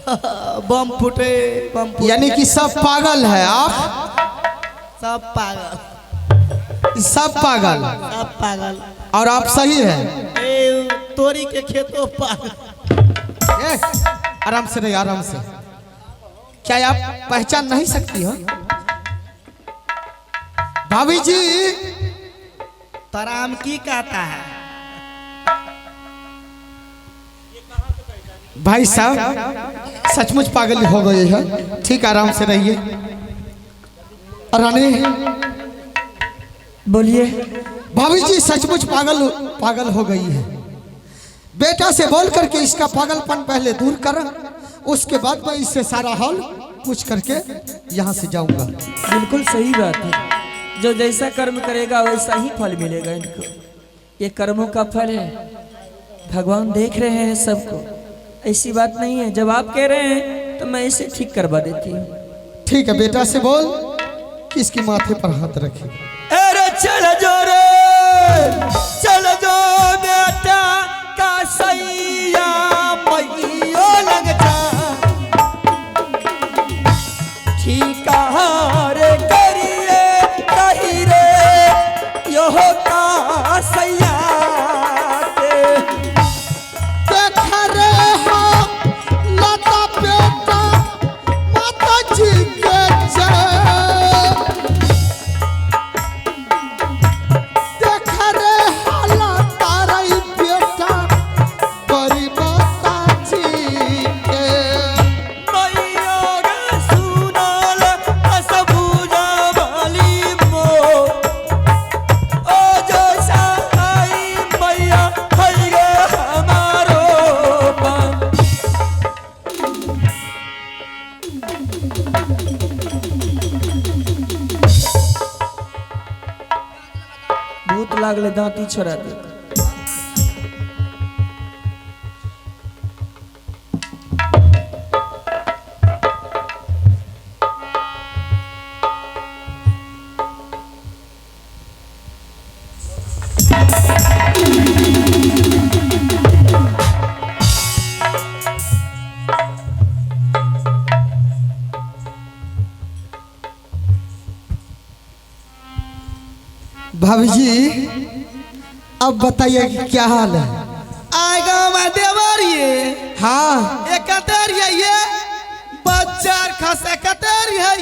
बम फूटे, बम फूटे। यानी कि सब पागल है आप? सब पागल। सब पागल। सब पागल। और आप सही है। ए तोरी के खेतो पागल। ए, आराम से रहिए, आराम से। क्या आप पहचान नहीं सकती हो भाभी जी? तराम की कहता है? भाई साहब सचमुच पागल हो गए है। ठीक, आराम से रहिए। रानी बोलिए। भाभी जी सचमुच पागल पागल हो गई है। बेटा से बोल करके इसका पागलपन पहले दूर कर, उसके बाद मैं इससे सारा हाल पूछ करके यहाँ से जाऊंगा। बिल्कुल सही बात है, जो जैसा कर्म करेगा वैसा ही फल मिलेगा इनको। ये कर्मों का फल है, भगवान देख रहे हैं सबको, ऐसी बात नहीं है। जब आप कह रहे हैं तो मैं इसे ठीक करवा देती हूँ। ठीक है, बेटा से बोल कि इसके माथे पर हाथ रखे। अरे चल जो रे, चल जो बेटा का सैया मैयो लग जा, ठीक रे करिए कही रे यो का सैया के। देख रे हो लता बेटा माता जी के जय, देख रे हो लता रे बेटा बड़ी माता जी के। मैया गे सुनाल असबूजा वाली मो, ओ जैसा आई मैया हई गे हमारो पान। भूत लागले दांती छोड़ा दे। भाभी जी अब बताइए कि क्या हाल है? आएगा मैं देवर ये। हाँ। ये कतर है ये बच्चा खसा कतर है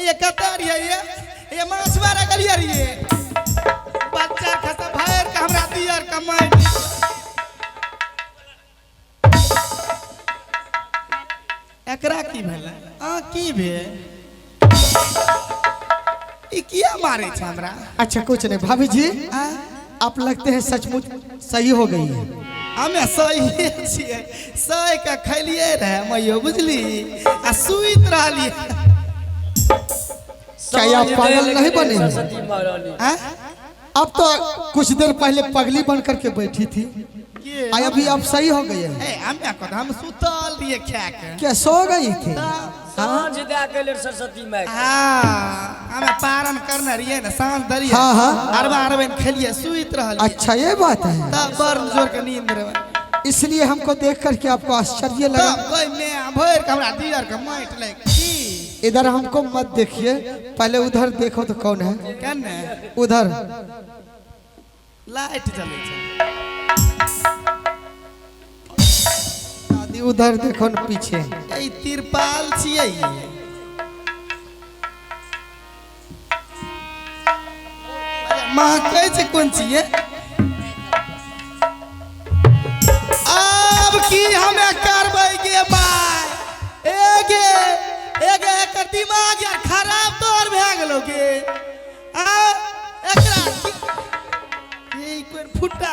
ये कतर है ये माछवारा गलियर ये बच्चा खसा भर के हमरा दियर कमाई। एकरा की भेलै? आ की भेल? ई किया मारे छै हमरा? अच्छा कुछ नहीं भाभी जी, आ? आप लगते हैं सचमुच सही हो गई है। हमे सही छियै, सही के खैलिए रहे मैयो बुझली आ सुति रहलियै। क्या आप पागल नहीं बने हैं? आ? अब तो कुछ देर पहले पगली बन करके बैठी थी, के? अभी आप सही हो गए हैं। ए हमे कह हम सुतल रहियै खा के। क्या सो गई थी? साँझ दए के लेल सरस्वती माय के। हाँ हमे पारण करने रहियै ने, साँझ दरियै। हाँ, हाँ। अरबा अरबा खेलियै सुति रहलियै। अच्छा ये बात है, तब बड़ जोर के नींद रहे। इसलिए हमको देख करके आपको आश्चर्य लगा। तब कोई मैं भर के हमरा दियर के माटि लागि की। इधर हमको मत देखिए, पहले उधर देखो तो कौन है। केने? उधर लाइट जलै छै। दादी उधर देखो न पीछे। ई तिरपाल छियै ई। महकै छै कोन छियै? आब की हमे करबै गे बाय? ए गे, ए गे, एकर दिमाग यार खराब तोर भए गेलौ गे। आ एकरा ई कोन फुट्टा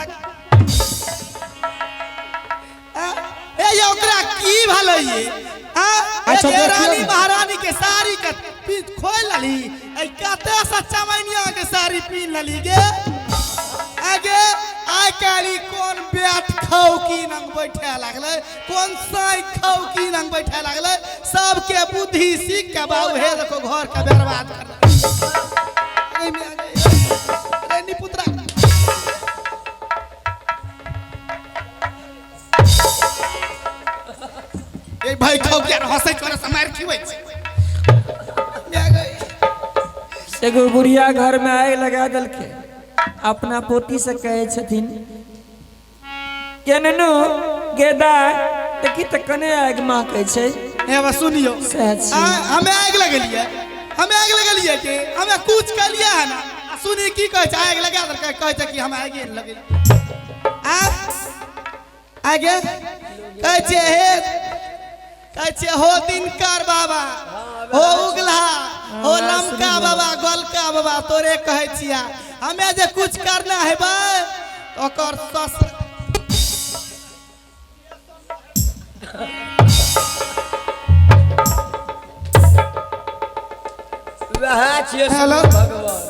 आ, ए ये ओकरा की भेलै ये? आ, अच्छा, ए गे, देखियौ रानी ने। महारानी के साड़ी के पीठ खोलि लेली, ए कते से चमैनिया के साड़ी पीन लेली गे। आगे आइ काल्हि कोन बैठ खौकी नंग बैठे लागलै, कोन साई खौकी नंग बैठे लागलै, सबके बुद्धि सीख के बाबू हे देखो घर के बर्बाद कर। पुत्रा ए भाई खाओ के हंसै करे से मार खिबै छै। एगो बुढ़िया घर में आग लगा देलकै, अपना पोती से कहै छथिन के ननू गेदा देखी तऽ कने आगि महकै छै। हे बा सुनियो, सएह छी। हमे आगि लगेलियै, हमे आगि लगेलियै कि हमे कुछ कहलियै है ना। सुनी की कहै छै, आगि लगा देलकै, कहै छै कि हम आगि लगेलियै। आ आगे कहै छै, हे कहै छै हो दिनकर बाबा, हो उगला, हो लमका बाबा, गोलका बाबा, तोरे कहै छिया हमे जे कुछ करना हेबै ओकर ससुर। वएह छियै हेलो। भगवान।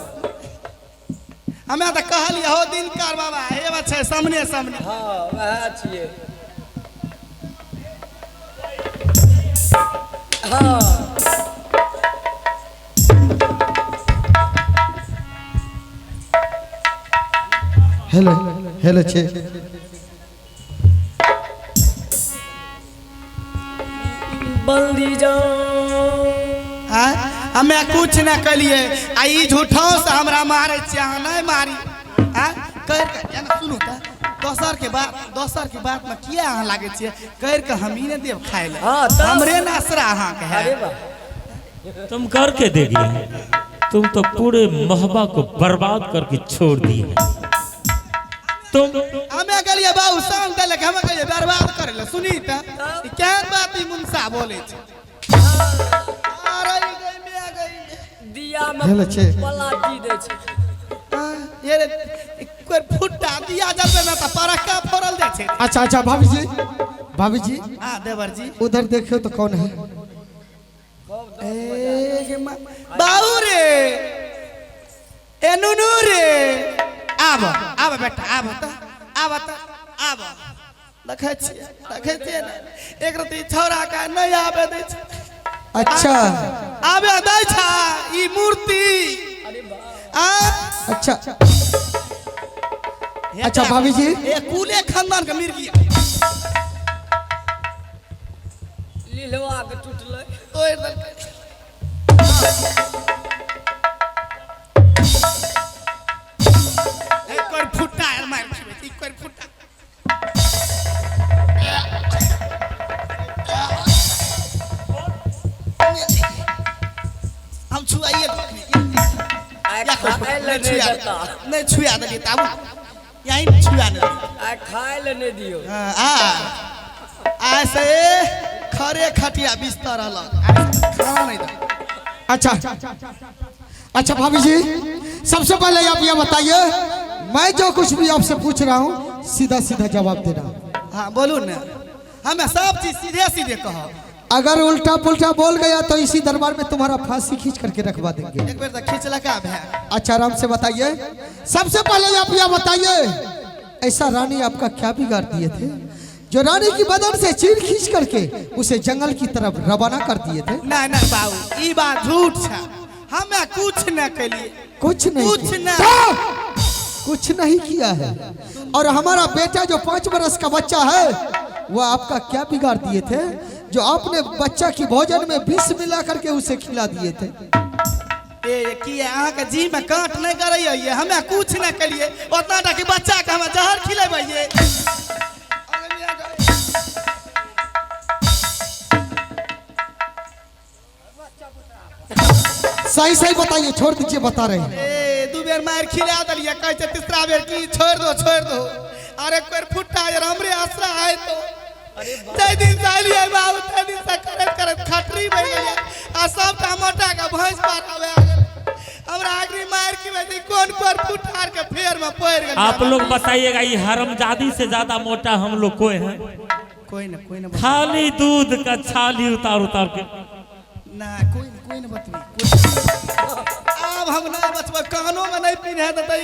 हमे तऽ कहलियै हो दिनकर बाबा, हे बा छै सामने सामने। हाँ वएह छियै। हाँ हेलो हेलो छे बंदी जाओ। आँय? हमे कुछ न कलिए आ ई झूठो से हमरा मारै छियै, अहाँ नहि मारी। आँय? करि के एना सुनू तऽ दोसर के बात, दोसर के बात में किया अहाँ लागै छियै? करि के हम ही ने देब खाय लए। हाँ, तब। हमरे ने आसरा अहाँके है। अरे वाह, तुम करके देगी, तुम तो पूरे महबा को बर्बाद करके छोड़ दिए तुम। हमे गेलियै बाबू संग देलक, हमे गेलियै बर्बाद करै लए। सुनी तऽ ई केहन बात ई मुनसा बोलै छै। अरे ई गई में आ गई में। दिया में हेलो छे। पलाटी दै छै। हाँ, ये रे, कोई फुट्टा दिया जलबै ने तऽ परक्का फोड़ल जाइ छै। अच्छा अच्छा भाभी जी, भाभी जी। हाँ देवर जी। उधर देखियो तो कौन है? ए गे बाबू रे, ए नुनू रे, आब आब बेटा, आब त, आब त, आब। देखै छियै, देखै छियै ने, एक रति छौड़ा के नहि आबे दै छै। अच्छा। आबे दै छै ई मूर्ति। आ अच्छा अच्छा भाभी जी। ए कुले खानदान के मिर्गी लीलवा के टूटलै। तोड़ि देलकै। एक कोर फुट्टा आर मारि खिबै छै, एक कोर फुट्टा। हम छुआइए देलियै। आइ या कोइ खाय लए नहि नहि छुआ देता। नहि छुआ देलियै तऽ आबू यहीं छुआ देलियै। आइ खाय लए नहि दियौ। हाँ, आ आइ से खरे खटिया बिस्तर अलग, आइ से खाना नहीं दे। अच्छा अच्छा भाभी जी, सबसे पहले आप ये बताइए, मैं जो कुछ भी आपसे पूछ रहा हूँ सीधा सीधा जवाब देना। हाँ बोलू ने, हमें सब चीज सीधे सीधे कहो। अगर उल्टा पुल्टा बोल गया तो इसी दरबार में तुम्हारा फांसी खींच करके रखवा देंगे। एक बार तो खींचलका भै। अच्छा आराम से बताइए, सबसे पहले आप यह बताइए, ऐसा रानी आपका क्या बिगाड़ दिए थे जो रानी की बदन से चीर खींच करके उसे जंगल की तरफ रवाना कर दिए थे? नहीं नहीं बाबू, ई बात झूठ है, हमें कुछ न कलिए। कुछ नहीं कुछ किया। नहीं। चुप! कुछ नहीं किया है। और हमारा बेटा जो 5 बरस का बच्चा है वह आपका क्या बिगाड़ दिए थे जो आपने बच्चा की भोजन में विष मिला करके उसे खिला दिए थे? ए की अहाँ के जी में कांट नहीं करैया, हमें कुछ न कलिए, उतना टा के बच्चा के हमें जहर खिलेबै। सही सही बताइए, छोड़ दीजिए, बता रहे हैं। ए 2 बेर मार खिला दलिए, कहै छै तीसरा बेर की छोड़ दो छोड़ दो। अरे कोई फुट्टा यार हमरे आसरा है तो तै दिन से अलियै बाबू, तै दिन से करैत करैत खटरी बनि गेलियै आ सबटा मोटा के भैंस पार आबे गेल। हमरा आगरी मार की बेटी कोन कोन फुट्टा के फेर में पड़ि गेल। आप लोग बताइएगा, ये हरामजादी से ज्यादा मोटा हम लोग कोई है? कोई ना, कोई ना। खाली दूध का छाली उतार उतार के। ना कोई ना, कोई ना बतबी। अब हम नहीं बचबै, कानो में नहीं पीने देतै।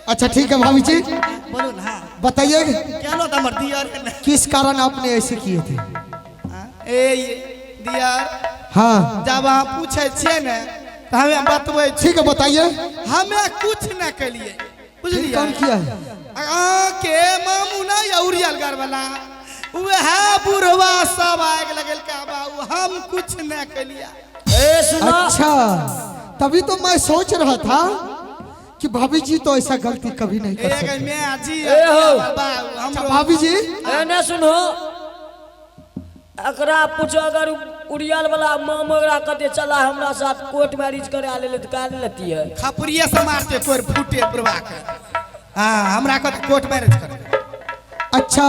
अच्छा ठीक है भाभी जी, बोलो ना। हाँ। बताइए केनो त हमर दियर है ना। किस कारण आपने ऐसे किए थे? हाँ? ए दियर। हाँ। जब अहाँ पूछे छियै ने त हमें बतबै छी। ठीक है बताइए। हमें कुछ न कलिए, बुझलियै? कौन किया है? अहाँ के मामू ना या उड़ियल घर वाला, वह बुढ़वा सब आगि लगे केलका बाबू, हम कुछ न केलिया। ए सुनो। अच्छा, तभी तो मैं सोच रहा था कि भाभी जी तो ऐसा गलती कभी नहीं कर ए सकती। मैं जी ए हो। बाबू अच्छा, हमरो भाभी जी ए ने सुनो, एकरा पूछो अगर उड़ियल वाला माम ओकरा कते चला हमरा साथ कोर्ट मैरिज करा ले त का लेती है। खपुरिया से मारते कोर फूटे पुरवा के। हाँ, हमरा को कोर्ट मैरिज कर। अच्छा,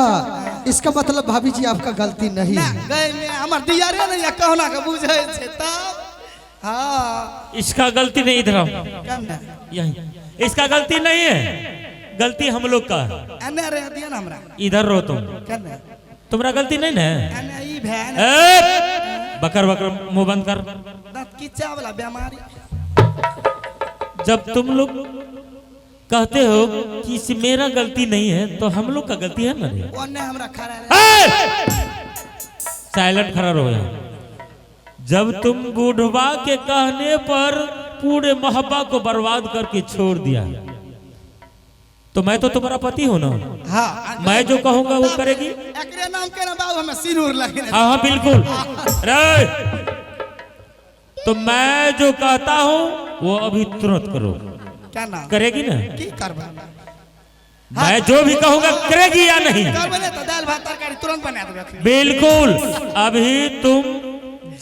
इसका मतलब भाभी जी आपका गलती नहीं ना है। गए में हमर दियारे नहीं कहना के बुझै छै तब। हाँ इसका गलती नहीं, इधर आओ। कम ना यहीं इसका गलती नहीं है, गलती हम लोग का है। एने रह दिया ना हमरा। इधर रहो तुम, कम ना तुम्हारा गलती नहीं ना है। एने ई भेल। ए, बकर बकर मुंह बंद कर। दांत किच्चा वाला बीमारी। जब तुम लोग कहते हो कि इसमें मेरा गलती नहीं है तो हम लोग का गलती है ना रे। ओने हमरा खड़ा रहे। साइलेंट खड़ा रहो यहाँ। जब तुम बुढ़वा के कहने पर पूरे मोहब्बा को बर्बाद करके छोड़ दिया तो मैं तो तुम्हारा पति हूं ना। हाँ, मैं जो कहूंगा वो करेगी। एकरे नाम के ना बाबू हमें सिनूर लगे। हाँ हाँ बिल्कुल। अरे तो मैं जो कहता हूँ वो अभी तुरंत करो। क्या नाम करेगी ना? की करबै? मैं जो भी कहूंगा करेगी या नहीं? करबै ने तो दाल भात तरकारी तुरंत बना देबै अखनी। बिल्कुल। अभी तुम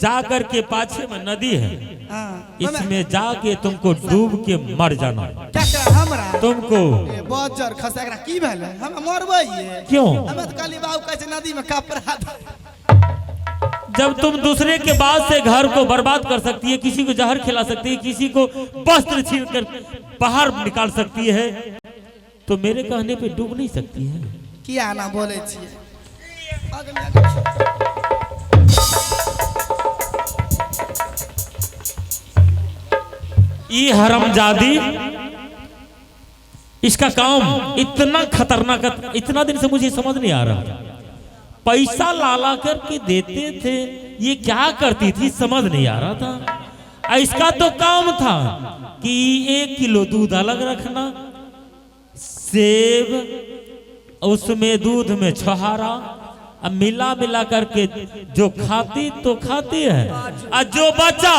जाकर के पाछे में नदी है, हाँ, इसमें जाके तुमको डूब के मर जाना है। क्या करा हमरा? तुमको ए, बज्जर खसा एकरा की भेलै? हम मरबै ये। क्यों? हमे तऽ कहली बाबू कहै छै नदी में कपड़ा धो। जब तुम दूसरे के बाद से घर को बर्बाद कर सकती है, किसी को जहर खिला सकती है, किसी को वस्त्र छीन कर बाहर निकाल सकती है, तो मेरे कहने पे डूब नहीं सकती है। किया ना बोलै छियै? ये हरामजादी, इसका काम इतना खतरनाक, इतना दिन से मुझे समझ नहीं आ रहा था। पैसा ला करके देते थे, ये क्या करती थी समझ नहीं आ रहा था। इसका तो काम था कि 1 किलो दूध अलग रखना, सेब उसमें दूध में छुहारा, अब मिला मिला करके जो खाती तो खाती है, और जो बचा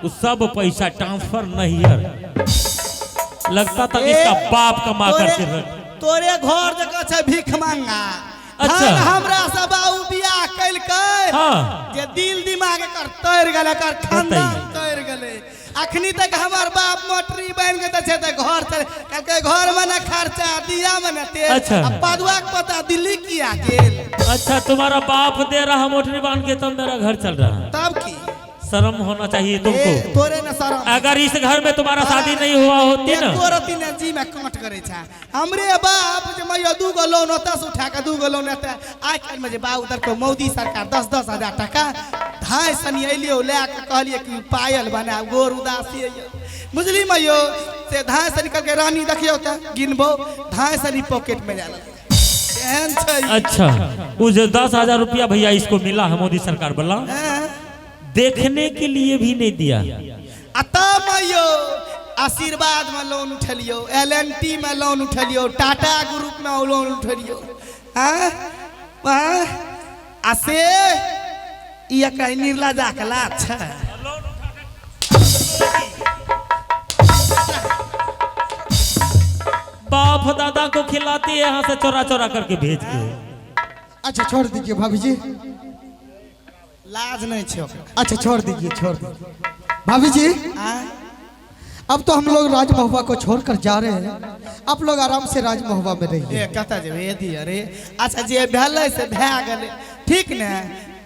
वो सब पैसा ट्रांसफर नहीं है। लगता था कि इसका बाप कमा करके रख। तोरे घर जकाँ छै भीख मांगा। अच्छा। धन हमरा से बाबू बियाह केलकै। हाँ। जे दिल दिमाग एकर तैर गेलै, एकर खानदान तैर गेलै। अखनी तक हमर बाप मोटरी बनि के तऽ छै तऽ घर चल कहलकै घर में न खर्चा दिया में न तेल। अच्छा। आ पदुआ के पता दिल्ली किया गेल। अच्छा, तुम्हारा बाप दे रहा मोटरी बांध के तब मेरा घर चल रहा है। तब की शर्म होना चाहिए ए, तुमको। तोरे न शरम। अगर इस घर में तुम्हारा शादी नहीं हुआ होती ना, एको रत्ती ने जी में काट करे छै। हमरे बाप जे मैया 2 गो लोन ओतऽ से उठा के 2 गो लोन एतऽ। आइ काल्हि में जे बाप उधर को मोदी सरकार 10-10 हजार टका धाय सनी एलियो लए के कहलिए कि पायल बनाब, गोर उदासी अइयो बुझली मैयो से धाय सनी कहलकै रानी देखियौ तऽ गिनबो धाय सनी पॉकेट में जाल एहन छै। अच्छा, वो जो 10,000 रुपया भैया इसको मिला है मोदी सरकार वाला, देखने के लिए भी नहीं दिया। आ तब मैयो आशीर्वाद में लोन उठेलियो, LNT में लोन उठेलियो, टाटा ग्रुप में लोन उठेलियो। हाँ आ से ई एकरा निर्लजा के लात छै। बाप दादा को खिलाती है यहाँ से चोरा चोरा करके भेज के। अच्छा छोड़ दीजिए भाभी जी, लाज नहीं छै ओकरा। अच्छा छोड़ दीजिए, छोड़ दीजिए भाभी जी। आँय? अब तो हम लोग राजमहुआ को छोड़कर जा रहे हैं, आप लोग आराम से राजमहुआ में रहिए। ए कतऽ जेबै ए दी अरे। अच्छा जे भेलै से भए गेलै, ठीक ने?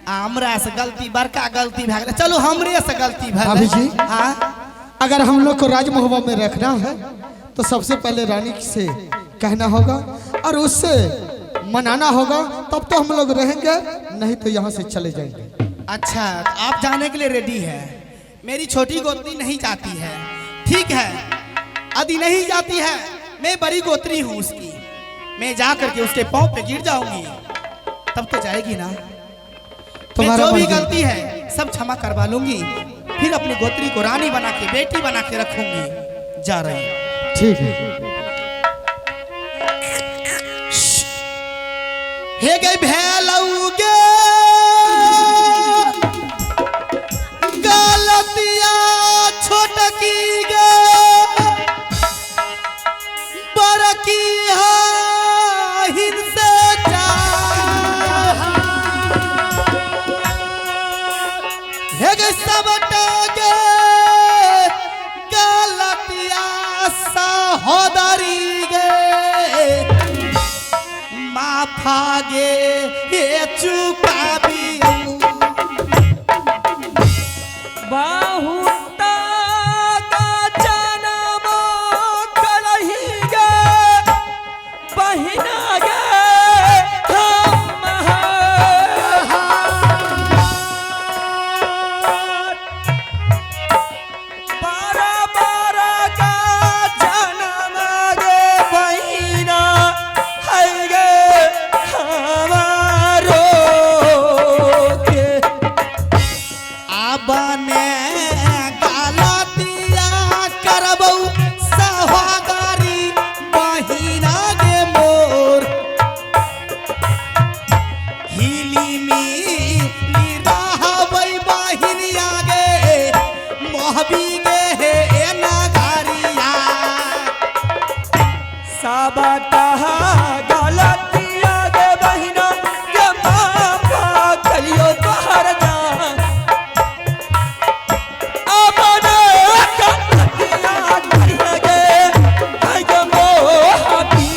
आ हमरा से गलती बड़का गलती भए गेलै, चलू हमरे से गलती भेलै। भाभी जी। हाँ? अगर हम लोग को राजमहुआ में रखना है तो सबसे पहले रानी से कहना होगा और उससे मनाना होगा, तब तो हम लोग रहेंगे, नहीं तो यहाँ से चले जाएंगे। अच्छा आप जाने के लिए रेडी है? मेरी छोटी गोत्री नहीं जाती है, ठीक है? यदि नहीं जाती है, मैं बड़ी गोत्री हूँ उसकी, मैं जा करके उसके पाँव पे गिर जाऊंगी तब तो जाएगी ना। मैं तुम्हारा जो भी मर्जी। गलती है सब क्षमा करवा लूंगी, फिर अपनी गोत्री को रानी बना के बेटी बना के रखूंगी। जा रही हूँ। ठीक है। हे गई भेलौगे सबटा गे गलतिया सहोदरी गे माफा गे हे चुकाबी। बाहुता का जनम करही गे बहिना गे हम बारह बारह का जनम गे बहिना है गे हमारो के। आबने गलतिया करबौ सहोदरी बहिना गे मोर हिली मिली रहबै बहिनिया गे मोहबी गे हे नगरिया। सबटा गलतिया गे बहिना गे माफा कलियो तोहर जान अपने गलतिया करिए गे है गे मोहबी।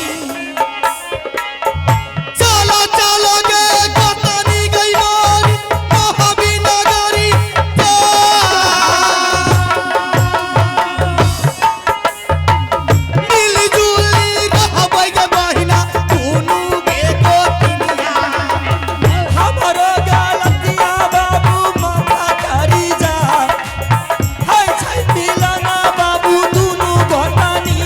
चलो चलो गे गोतनी गई मोर मोहबी नगरी। मिली जुली रहबै गे बहिना दुनू गे गोतनिया। हमरो गलतिया बाबू माफा करी जा है छै मिलना बाबू दुनू गोतनी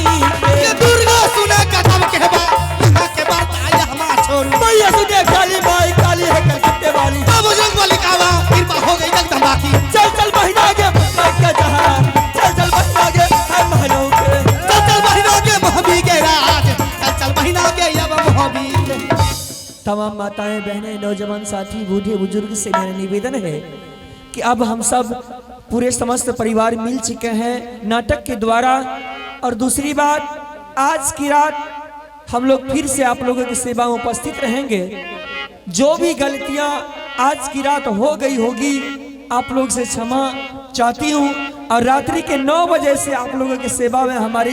के। के दुर्गा सुने कदम के बा यहाँ के बात आय हमा छोरू। मैया सुने काली माई काली है कलकत्ते वाली। बाबू जंग वाली कावा कृपा हो गई जगदम्बा की। चल चल बहिना गे के जहां चल चल बहिना गे है महलों के। चल चल बहिना के मोहबी के राज चल चल बहिना के अब मोहबी के। तमाम माताएं बहनें नौजवान साथी बूढ़े बुजुर्ग से मेरा निवेदन है कि अब हम सब पूरे समस्त परिवार मिल चुके हैं नाटक के द्वारा। और दूसरी बात, आज की रात हम लोग फिर से आप लोगों की सेवा में उपस्थित रहेंगे। जो भी गलतियां आज की रात हो गई होगी आप लोग से क्षमा चाहती हूँ। और रात्रि के 9 बजे से आप लोगों की सेवा में हमारी